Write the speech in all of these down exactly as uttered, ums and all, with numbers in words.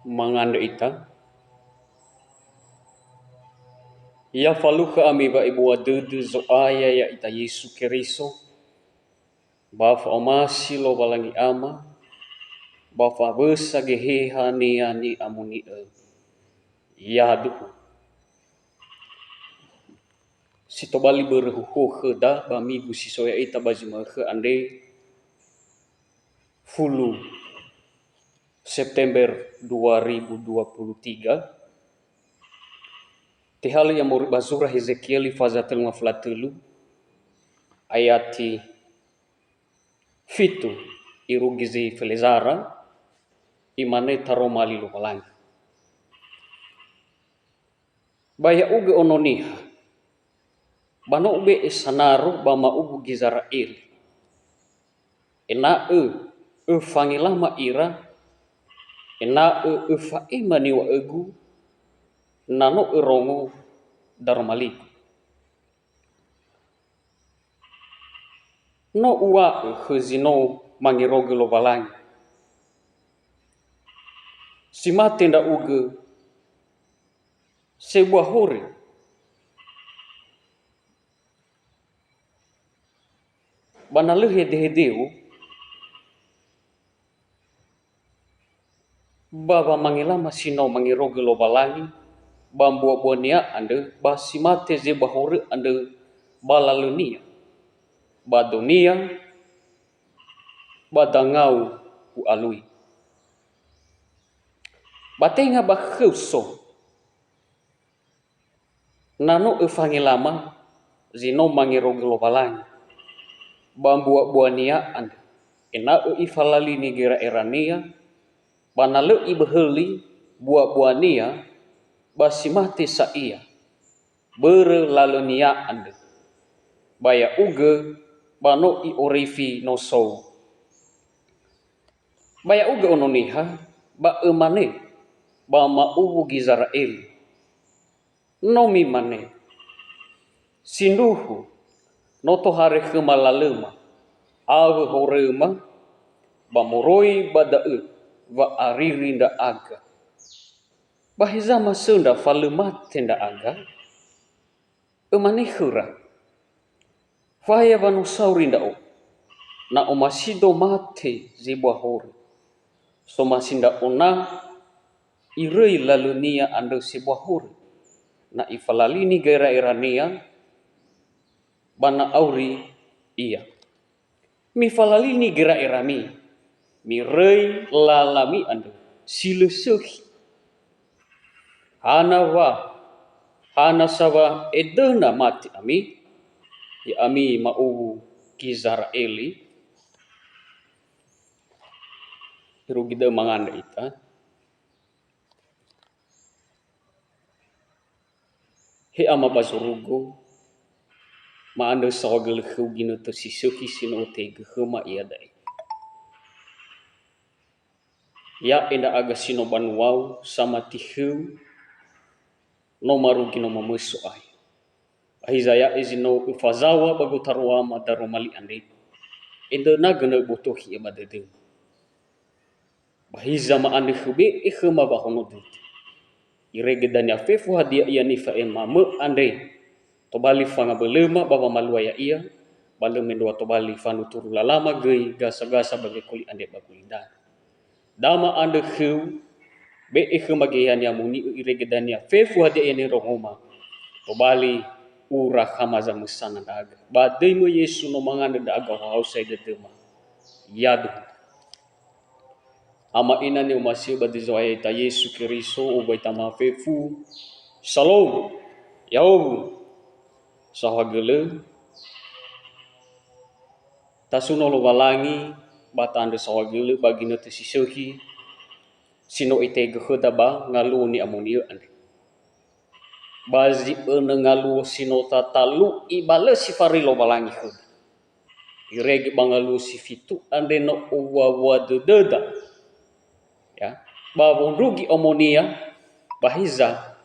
Mangandrö ita. Ya falukha ami wa'ebua dödö Zo'aya ya'ita Yesu Keriso, ba fa'omasi Lowalangi Ama, ba fawösa Geheha-Nia ni'amoni'ö. Yaduhu. Si tobali börö huhuo khöda ba migu si so ya'ita ba zi ma'ökhö andre, fulu September dua ribu dua puluh tiga, tehalö ia moroi ba zura Hezekieli faza telungafulu a tölu, ayati fitu, irugi zi felezara, imane taroma li Lowalangi. Ba ya'ugö ono niha, ba no ube'e sanaro ba ma'uwu Gizera'eli, ena'ö öfangelama ira, ena'ö öfa'ema niŵa'ögu, na no örongo daroma ligu. No uŵa'ö khö zi no mangerogö Lowalangi, si mate ndra'ugö sebua horö, ba na lö hedehedeu ba wamangelama si no mangerogö Lowalangi ba mbuabuania andrö, ba si mate sebua horö andrö ba lalönia, ba donia, ba dangau u'alui. Ba tenga ba khöu so, na no öfangelama zi no mangerogö Lowalangi ba mbuabuania andrö, ena'ö ifalalini gera'erania, ba na lö iböhöli mbuabuania, ba si mate sa ia, börö lalönia andrö. Ba ya'ugö, ba no i'orifi nosou. Ba ya'ugö ono niha, ba ömane ba ma'uwu Gizera'eli, no mimane, sindruhu, no tohare khöma lalöma, awö horöma, ba moroi ba da'ö wa'ariri ndra'aga. Ba heza masöndra fa lö mate ndra'aga? Ömane khöra, faya wa no sauri ndra'o, na omasido mate zebua horö. Somasi ndra'o na iröi lalönia andrö sebua horö, na ifalalini gera'erania, ba na auri ia. Mifalalini gera'erami, miröi lalami andrö si lö sökhi. Hana wa, hana sa wa edöna mate ami, ya'ami ma'uwu Gizera'eli? Irugi da'ö mangandrö ita. He Ama ba zorugo, ma'andrö saohagölö khöu ginötö si sökhi si no ötehegö khöma iada'e. Ya'e ndra'aga si no banuau, samati khöu, no marugi no mamöi So'aya. Ba hiza ya'e zi no öfazaŵa ba gotaroama daroma li andre, endrönagö na öbotohi ia ba dödöma. Ba hiza ma'andrö khöu be'e khöma wahono dödö. Irege dania fefu hadia ia nifa'emamö andre, tobali fangabölöma ba wamalua ya'ia, ba lö mendrua tobali fanuturu lalama göi gasa-gasa ba wekoli andre ba gulidanö. Da ma'andrö khöu, be'e khöma Geheha-Nia moni'ö irege dania fefu hadia ia nirongoma, tobali ura khama zamösana ndra'aga. Ba döi-Mö Yesu no mangandrö ndra'aga, ohahau sa'ae dödöma. Yaduhu. Ama ina ni'omasi'ö ba döi Zo'aya ita Yesu Keriso, owaita mafefu. Shalom. Ya'ahowu. Saohagölö. Tasuno Lowalangi, ba ta'andrö saohagölö ba ginötö si sökhi, si no itehegö khöda ba ngaluo ni'amoni'ö andre. Ba zi önö ngaluo si no tatalu'i ba lö si faröi Lowalangi khöda. Irege ba ngaluo si fitu andre no owuawua dödöda. Ya, ba wondrugi omonia, ba hiza,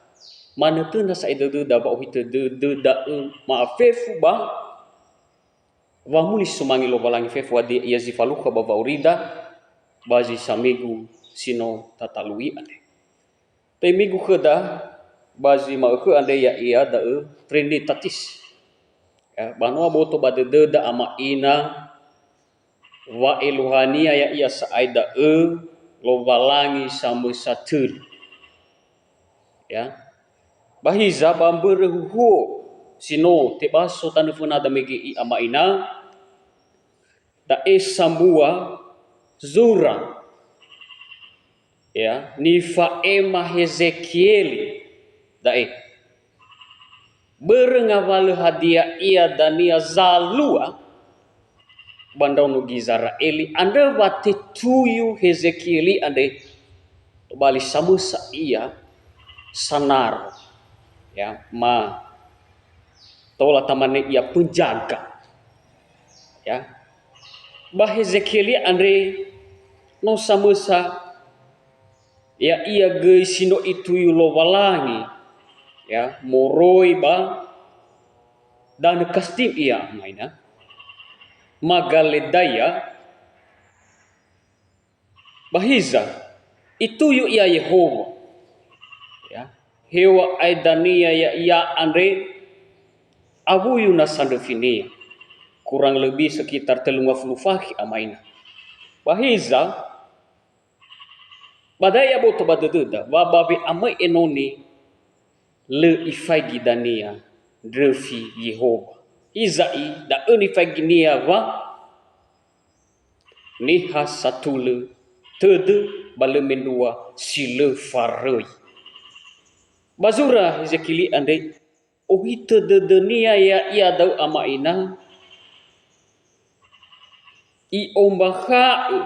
manötöna sa'ae dödöda ba ohitö dödö da'ö ma'afefu ba wamuli sumange Lowalangi fefu hadia ia zi falukha ba wa'aurida, ba zi samigu si no tatalu'i andre. Temigu khöda ba zi ma'ökhö andre ya'ia da'ö Trinitatis. Ya, banua boto ba dödöda ama'ina wa eluahania ya'ia sa'ae da'ö Lowalangi samösa tölu. Ya. Ba hiza ba mbörö huhuo si no tebaso tanö fönada mege i ama'ina, da'e sambua zura, ya, nifa'ema Hezekieli da'e. Börö ngawalö hadia ia dania zalua ba ndraono Gizera'eli, andrö wa tetuyu Hezekieli andre tobali samösa ia sanaro, ya, ma tola tamane ia penjaga. Ya. Ba Hezekieli andre no samösa ya'ia göi si no ituyu Lowalangi, ya, moroi ba danö Kasdim ia ama'ina, Magaledaya, ba hiza, ituyu ia Yehowa. Ya, heŵa'ae dania ya'ia andre awuyu na sandröfinia, kurang lebih sekitar tellu ngafulu fakhe ama'ina. Ba hiza, ba da'e aboto ba dödöda, wa ba we'amöi enoni lö ifaigi dania ndröfi Yehowa. Iza'i da'ö nifaiginia wa niha satulö tödö ba lö mendrua si lö faröi. Ba zura Hezekieli andre, ohitö dödönia ya'ia da'ö ama'ina, i'ombakha'ö,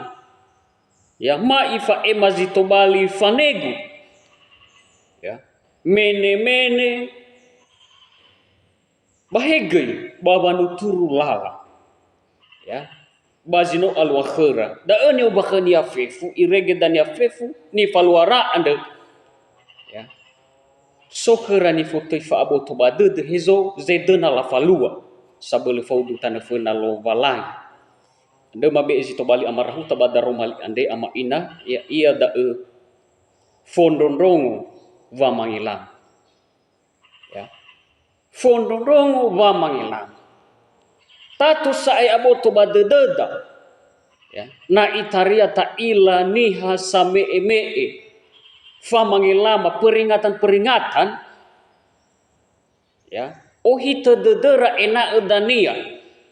ya, ma ifa'ema zi tobali fanegu, ya, mene-mene, ba he göi ba wanuturu lala, ya, ba zi no alua khöra. Da'ö ni'ombakhönia fefu, irege dania fefu nifaluara andrö. Ya. So khöra nifotöi fa'aboto ba dödö hezo zedöna lafalua, sabölö faudu tanö föna Lowalangi. Andrö mabe'e zi tobali amarahuta ba daroma li andre ama'ina, ya'ia da'ö fondrondrongo wamangelama. Ya. Fondrondrongo wamangelama. Tatu sa'ae aboto ba dödöda. Ya. Na itaria ta'ila niha same'e-me'e famangelama, peringatan-peringatan, ya, ohitö dödöra ena'ö dania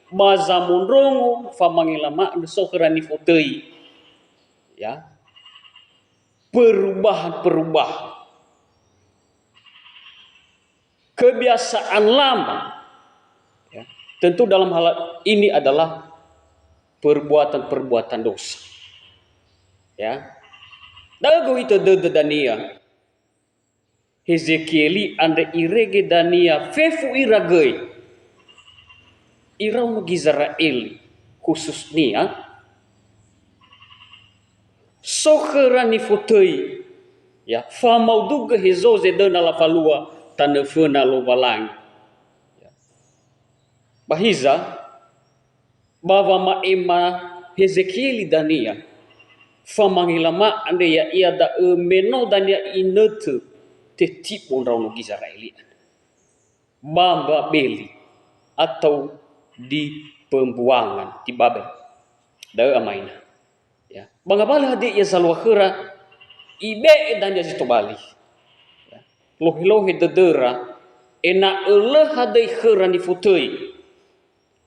ba zamondrongo famangelama andrö so khöra nifotöi. Ya. Perubahan-perubahan. Kebiasaan lama. Ya. Tentu dalam hal ini adalah perbuatan-perbuatan dosa. Ya. Da'ö gohitö dödö dania. Hezekieli andre irege dania fefu ira göi. Iraono Gizera'eli, khususnia, so khöra nifotöi, ya, famaudugö hezo zedöna lafalua tanö föna Lowalangi. Ya. Ba hiza, ba wama'ema Hezekieli dania, famangelama andre ya'ia da'ö me no dania inötö tetibo ndraono Gizera'eli andrö. Ba Babeli atau di pembuangan di Babel. Da'ö ama'ina. Ya. Ba ngawalö hadia ia zalua khöra, ibe'e dania zi tobali. Ya. Lohe-lohe dödöra, ena'ö lö hadöi khöra nifotöi.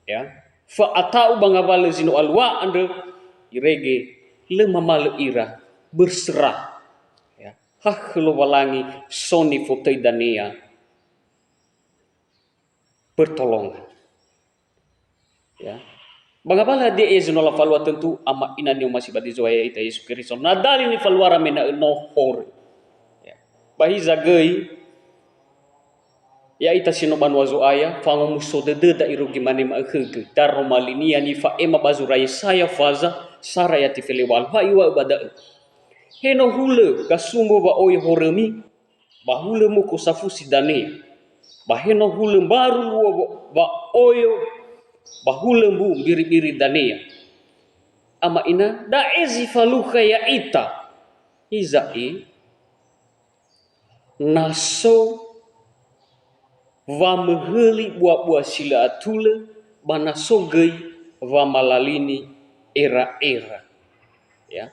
Ya. Fa'ata'u ba ngawalö zi no alua andrö, irege lö mamalö ira berserah. Ya. Ha khö Lowalangi so nifotöi dania pertolongan. Ya. Ba ngawalö hadia ia zi no lafalua, tentu ama'ina ni'omasi ba dödö Zo'aya ya'ita Yesu Keriso. Na dali nifaluara me ena'ö no horö. Ya. Ba hiza göi, ya'ita si no banua Zo'aya, fangomuso dödöda irugi mane ma'ökhögö. Daroma linia nifa'ema ba zura Yesaya faza, sara yati felewalu. Ha iŵa'ö ba da'ö. He no hulö gasumbo wa'oyo horömi, ba hulö muko safusi dania, ba he no hulö mbaru luo wa-, wa'oyo, ba hulö mbu mbiribiri dania. Ama'ina, da'e zi falukha ya'ita. Iza'i, Na so wamöhöli buabua si lö atulö, ba na so göi wamalalini era'era. Ya.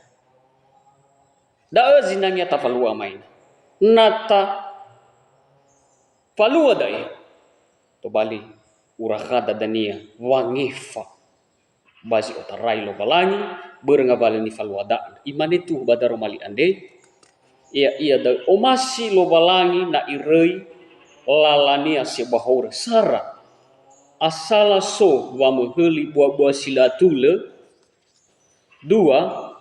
Da'ö zinangea tafalua amaina. Na tafalua da'e, tobali urakhada dania wangefa ba zi otarai Lowalangi, börö ngawalö nifalua da'a. Imane tuhu ba daroma li andre, ya'ia da'ö, omasi Lowalangi na iröi lalania sebua horö. Sara, asala so wamöhöli buabua si lö atulö. Dua,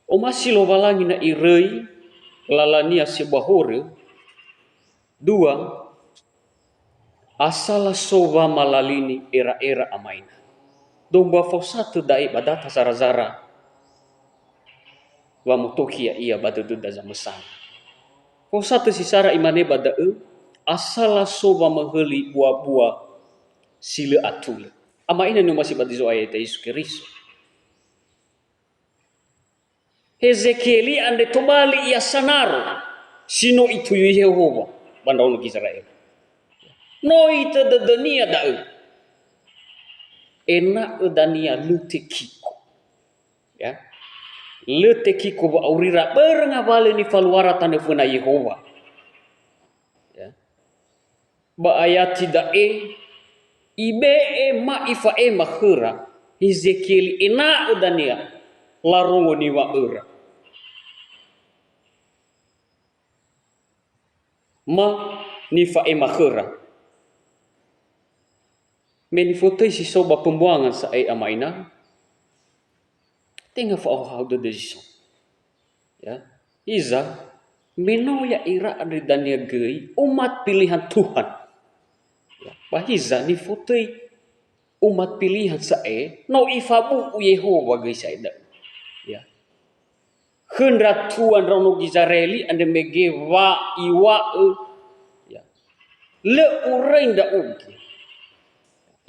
omasi Lowalangi na iröi lalania sebua horö. Dua, asala so wamalalini era'era amaina. Dombua faosatö da'e ba data zara-zara wamotokhi ya'ia ba dödöda zamösana. Faosatö si sara imane ba da'ö, asala so wamöhöli buabua si lö atulö. Ama'ina ni'omasi ba zi Zo'aya ya'ita Yesu Keriso. Hezekieli andre tobali ia sanaro si no ituyu Yehowa ba ndraono Gizera'eli. No itö dödönia da'ö, ena'ö dania lö tekiko. Ya. Lö tekiko wa'aurira börö ngawalö nifaluara tanö föna Yehowa. Ya. Ba ayati da'e, ibe'e ma ifa'ema khöra Hezekieli ena'ö dania larongo niŵa'öra. Ma nifa'ema khöra. Me nifotöi si so ba pembuangan sa'ae ama'ina, tenga fa'ohahau dödö zi so. Ya. Hiza, me no ya'ira andre dania göi umat pilihan Tuhan. Ya. Ba hiza nifotöi umat pilihan sa'ae, no ifabu'u Yehowa göi sa'ae da'ö. Ya. Khö ndra tua ndraono Gizera'eli andre mege wa iŵa'ö, ya, lö uröi ndra'ugö.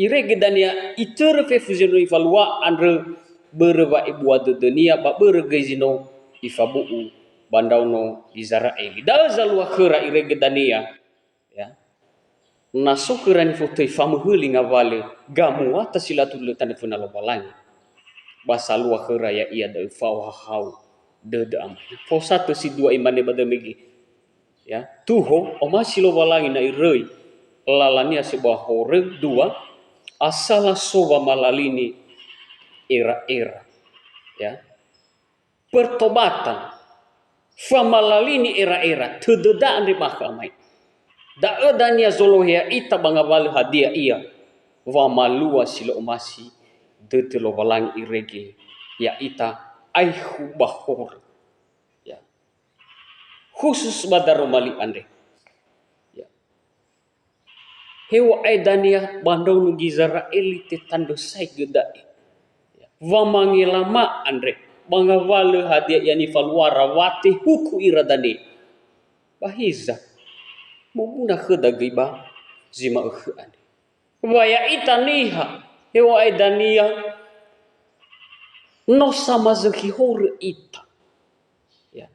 Irege dania itörö fefu zi no ifalua andrö börö wa'ebua dödönia ba börö göi zi no ifabu'u ba ndraono Gizera'eli. Da'ö zalua khöra irege dania, ya. Na so khöra nifotöi famöhöli ngawalö gamuata si lö atulö tanö föna Lowalangi, ba salua khöra ya'ia da'ö fa'ohahau dödö amaina. Faosatö si dua imane ba da'ö mege, ya, tuho, omasi Lowalangi na iröi lalania sebua horö. Dua, asala so wamalalini era'era. Ya. Pertobatan, famalalini era'era, tödöda andre bakha amai. Da'ö dania zolohe ya'ita ba ngawalö hadia ia wamalua si lö omasi dödö Lowalangi irege ya'ita aekhu ba horö. Ya. Khusus ba daroma li andre. Ya. Heŵa'ae dania ba ndraono Gizera'eli tetandrösaigö da'e. Wamangelama andre, ba ngawalö hadia ia nifaluara, wa tehuku ira dania. Ba hiza, moguna khöda göi ba zi ma'ökhö andre. Wa ya'ita niha, heŵa'ae dania no samazökhi horö ita. Ya.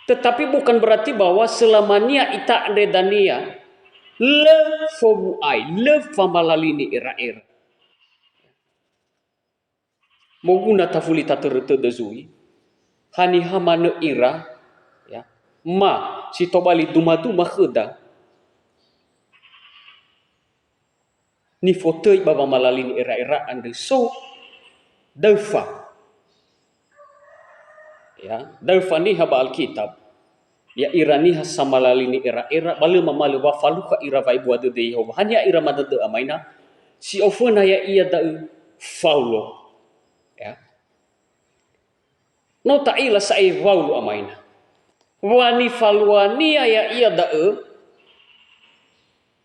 Tetapi bukan berarti bahwa selamania ita andre dania lö fowu'ai, lö famalalini era'era. Moguna tafuli tatörö tödö zui, haniha manö ira, ya, ma si tobali dumaduma khöda, nifotöi ba wamalalini era'era andrö so daöfa. Ya, daöfa niha ba Alkitab, ya'ira niha samalalini era'era, ba lö mamalö wa falukha ira wa'ebua dödö Yehowa. Haniha ira madödö amaina? Si oföna ya'ia da'ö Faulo. Ya. No ta'ila sa'ae Waulo amaina. Wa nifaluania ya'ia da'ö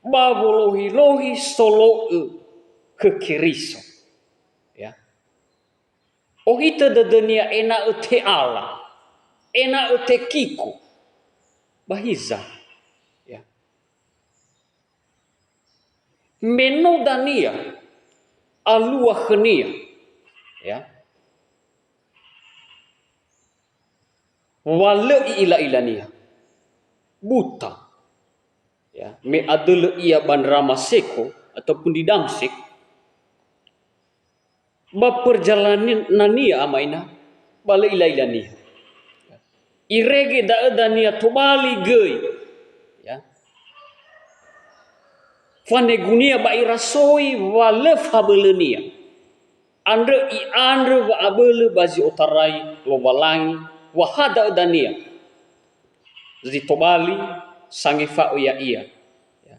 ba wolohilohi solo'ö khö Keriso. Ya. Ohitö dödönia ena'ö te'ala, ena'ö tekiko. Ba hiza. Ya. Me no dania alua khönia, ya, wa lö i'ila'ilania. buta. Ya, me adölö ia ba Ndramaseko ataupun di Damsek, ba perjalanannia ama ina, ba lö ila'ila niha. Irege da'ö dania tobali göi, ya. Fanegunia ba irasoi wa lö fabölönia. Andrö i'andrö wa'abölö ba zi otarai Lowalangi, wa ha da'ö dania zi tobali sangefa'ö ya'ia. Ya.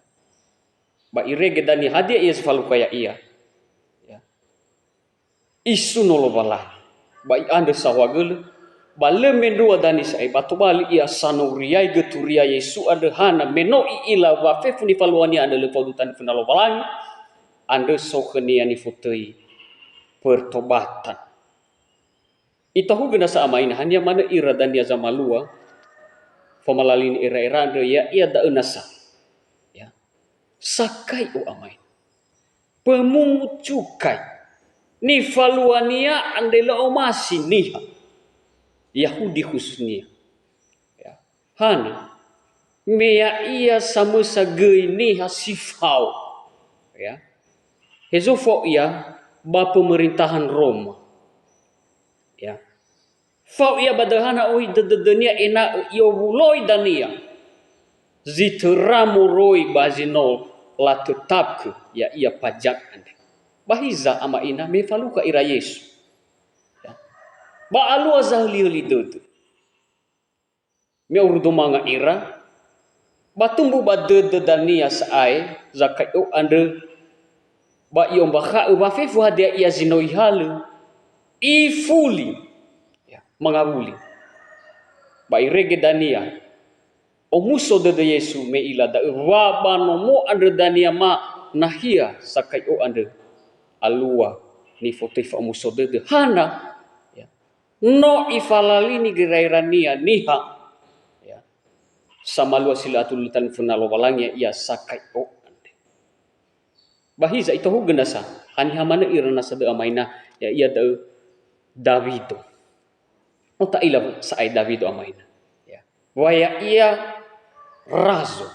Ba irege dania hadia ia zi falukha ya'ia. Ya. Isuno Lowalangi, ba i'andrö saohagölö, ba lö mendrua dania sa'ae, ba tobali ia sanoriaigö turia Yesu andrö. Hana? Me no i'ila wa fefu nifaluania andrö lö faudu tanö föna Lowalangi, andrö so khönia nifotöi pertobatan. Itahugö nasa ama ina, haniha manö ira dania zamalua, famalalini era'era andrö, ya'ia da'ö nasa. Ya. Sakai'o ama ina. Pemungut cukai. Nifaluania andre lö omasi niha Yahudi khususnia. Ya. Hana? Me ya'ia samösa göi niha si fao. Ya. Hezo fao ia ba pemerintahan Roma. Ya. Fao ia ba döhana ohi dödönia ena'ö i'owuloi dania zi töra moroi ba zi no latötapkö, ya'ia pajak andre. Ba hiza ama ina me falukha ira Yesu. Ya. Ba alua zahölihöli dödö. Me orudo manga ira, ba tumbu ba dödö dania sa'ae Zakai'o andrö, ba i'ombakha'ö wa fefu hadia ia zi no ihalö, ifuli, ya, mangawuli. Ba irege dania, omuso dödö Yesu me i'ila da'ö wa ba nomo andrö dania ma nahia Zakai'o andrö alua nifotöi fa'omuso dödö. Hana? Ya. No ifalalini gera'erania niha, ya, samalua si lö atulö tanö föna Lowalangi, ya'ia Zakai'o andre. Ba hiza itahugö nasa, haniha manö ira nasa dödö ama ina, ya'ia da'ö Dawido. No ta'ila sa'ae Dawido ama ina. Ya. Wa ya'ia razo.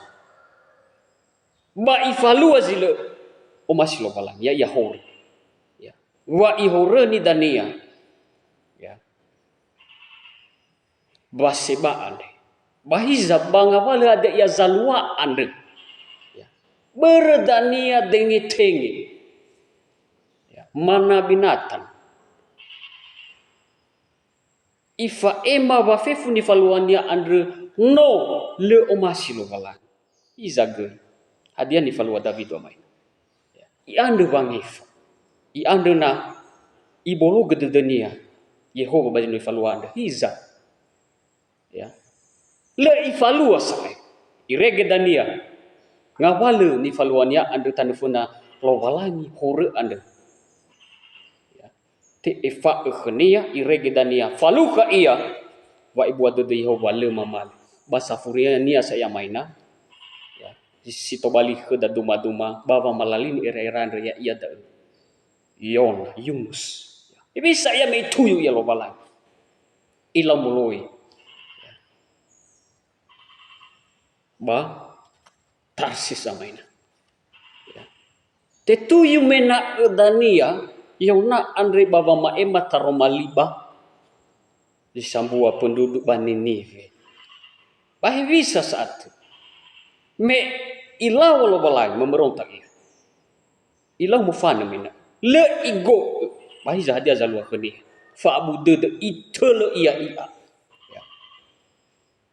Ba ifalua zi lö omasi Lowalangi, ya'ia horö. Ya. Wa ihoröni dania. Ya. Ba Seba andre. Ba hiza ba ngawalö hadia ia zalua andrö. Ya. Börö dania dengetenge. Ya. Mana binatang. Ifa'ema wa fefu nifaluania andrö no lö omasi Lowalangi. Hiza göi. Hadia nifalua Dawido ama ina? I'andrö wangefa. I'andrö na ibologö dödönia Yehowa ba zi no ifalua andrö. Hiza. Ya. Lö ifalua sa'ae. Irege dania ngawalö nifaluania andrö tanö föna Lowalangi horö andrö. Ya. Te'efa'ö khönia, irege dania falukha ia, wa ebua dödö Yehowa lö mamalö. Ba safuriania sa ia ama ina, ya, si tobali khöda duma-duma, ba wamalalini era'era andrö, ya'ia da'ö Yona, Yunus. Ya. Hewisa ia me ituyu ia Lowalangi. Ilau moloi. Ya. Ba Tarsis ama ina. Ya. Tetuyu mena'ö dania Yona andre ba wama'ema taroma liba zi sambua penduduk ba Niniwe. Ba hewisa sa'atö. Me ilau Lowalangi, memberontak ia. Ilau mofanö mena'ö. Lö igo'ö. Ba hiza hadia zalua khönia? Fa'abu dödö, itölö ia i'a. Ya.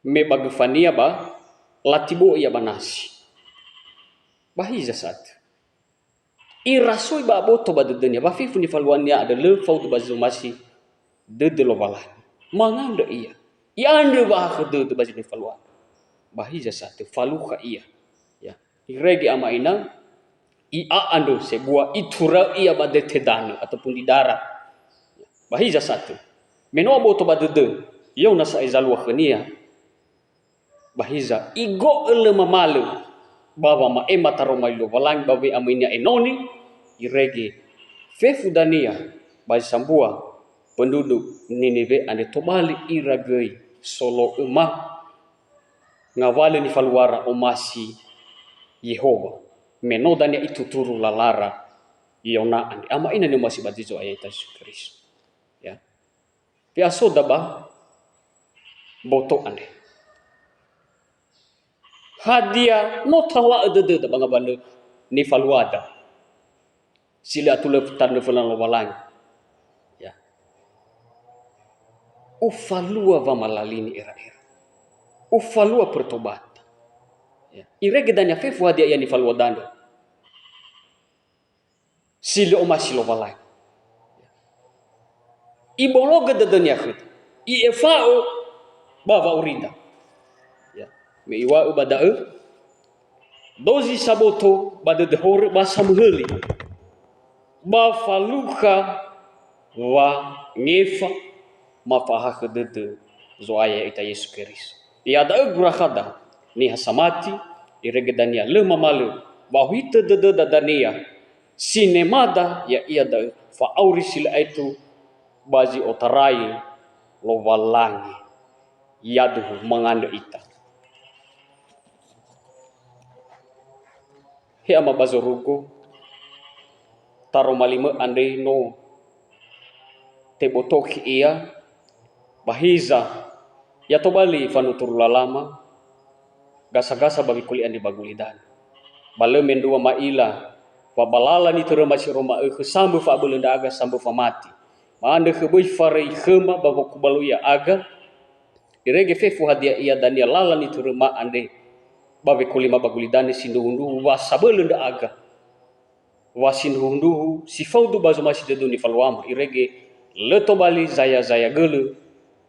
Me ba göfania ba latibo'ö ia ba nasi. Ba hiza sa'atö. Irasoi ba aboto ba dödönia, ba fefu nifaluania andrö lö faudu ba zi omasi dödö Lowalangi. Mangandrö ia. I'andrö wa'ahakhö dödö ba zi nifaluania. Ba hiza sa'atö falukha ia. Ya. Irege ama ina, i'a andrö sebua itura'ö ia ba dete danö ataupun di darat. Ba hiza sa'atö. Me no aboto ba dödö, Yona sa'ae zalua khönia. Ba hiza, igo'ö lö mamalö ba wama'ema taroma li Lowalangi ba we'amöinia enoni, irege fefu dania ba zi sambua penduduk Niniwe andre tobali ira göi solo'ö ma ngawalö nifaluara omasi Yehowa, me no dania ituturu lalara Yona andre. Ama ina ni'omasi ba zi Zo'aya ita Yesu Keriso. Ya. Fe'asoda ba mboto andre. Hadia no tahoa'ö dödöda ba ngawalö nifaluada? Si lö atulö tanö föna Lowalangi. Ya. Ufalua wamalalini era-era. Ufalua pertobatan. Ya. Irege dania fefu hadia ia nifalua danö. Si lö omasi Lowalangi. Ibologö dödönia khöda. I'efa'ö ba wa'aurida. Ya. Me iŵa'ö ba da'ö, dozi saboto ba dödö horö ba samöhöli. Ba falukha wangefa mafa'ahakhö dödö Zo'aya ya'ita Yesu Keriso. Iada'ö gurakhada, niha samati, irege dania lö mamalö, wa'ohitö dödöda dania, sinemada ya'ia da'ö fa'auri si lö aetu ba zi otarai Lowalangi. Yaduhu mangandrö ita. He ama ba zorugo, taroma limö andre no tebotokhi ia, ba hiza, ya tobali fanuturu lalama, gasa-gasa ba wekuli andre ba gulidanö. Ba lö mendrua ma'ila, wa ba lala nitöröma si ro ma'ökhö sambö fa'abölö ndra'aga sambö famati. Ma'andrö khö böi faröi khöma ba wokubalo ya'aga, irege fefu hadia ia dania lala nitöröma andre ba wekulima ba gulidanö sindruhundruhu wa sabölö ndra'aga. Wa sindruhundruhu si faudu ba zomasi dödö nifaluama, irege lö tobali zaya-zaya gölö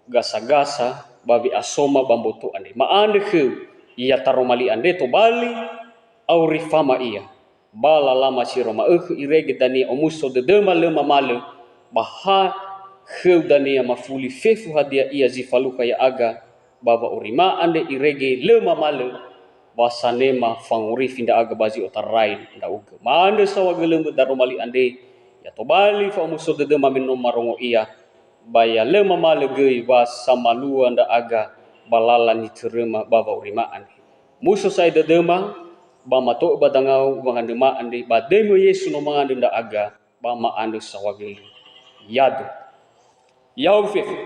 gasa-gasa ba we'asoma ba mboto andre. Ma'andrö khöu, ya taroma li andre tobali auri fama ia. Ba lalama si ro ma'ökhö irege dania omuso dödöma lö mamalö, ba ha khöu dania mafuli fefu hadia ia zi falukha ya'aga ba wa'aurima andre irege lö mamalö, wa sanema fangorifi ndra'aga ba zi otarai ndra'ugö. Ma'andrö saohagölömö daroma li andre, ya tobali fa'omuso dödöma me no marongo ia, ba ya lö mamalö göi wa samalua ndra'aga ba lala nitöröma ba wa'aurima andre. Muso sa'ae dödöma, ba mato'ö ba dangau wangandröma andre, ba döimö Yesu no mangandrö ndra'aga, ba ma'andrö saohagölö. Yadu. Ya'ahowu fefu.